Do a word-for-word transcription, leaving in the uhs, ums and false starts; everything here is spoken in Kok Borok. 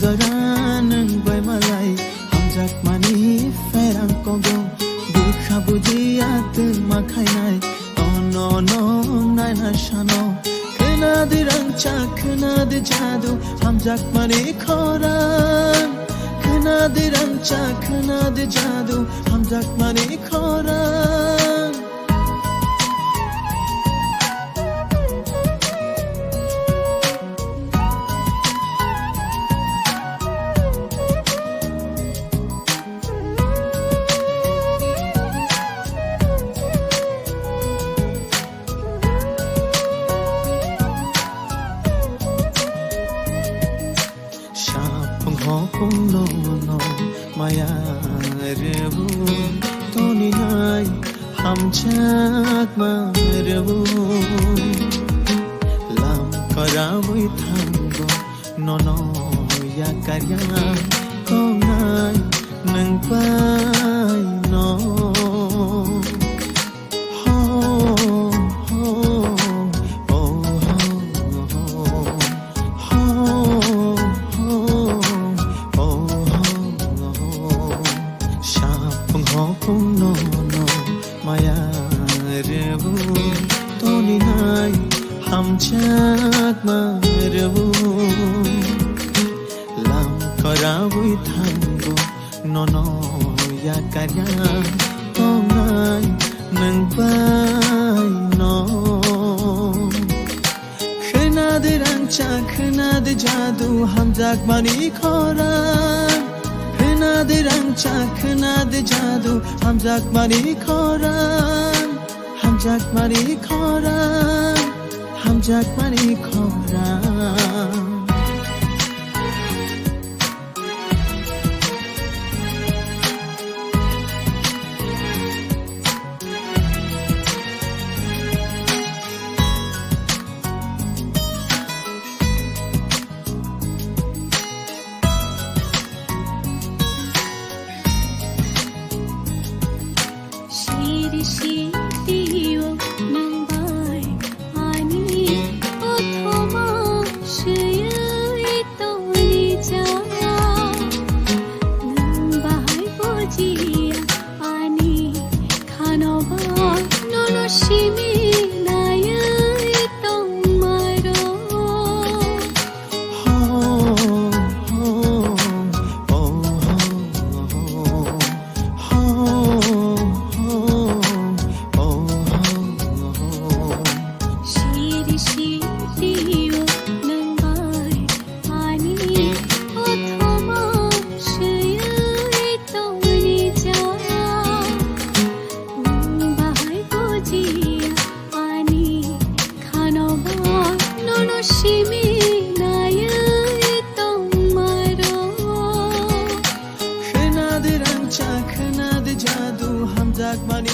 Jora nwng bai malai, hamjakmani pherang kogo, bwkha bujiya twma khainai, tono nwng naina sano. Khwnadi rangchak, khwnadi jadu, hamjakmani khorang. Khwnadi rangchak, khwnadi jadu, hamjakmani khorang. Sapung hopung no no maya rebu, toni nai hamjakma rebu. Lam karabui thango nono yakarya tongnai nwng bai no. Ho, ho, oh, ho, ho, ho, ho, oh, ho, ho. Sapung hopung no no maya rebu, toni nai hamjakma rebu. Lam karabui thango nono yakarya tongnai nwng bai no. Khwnadi rangchak, khwnadi jadu, hamjakmani khorang. Khwnadi rangchak, khwnadi jadu, hamjakmani khorang. Hamjakmani khorang, hamjakmani khorang. Siri siri o nang bai ani othoma suyui toni jaya. Nang bahai bojiya ani khanoba nono simi nayui tongmaro. Siri siri o nang bai ani othoma suyui tongni jaya. Nang bahai bojiya ani khanoba nono simi nayui tongmaro. Khwnadi rangchak, khwnadi jadu, hamjakmani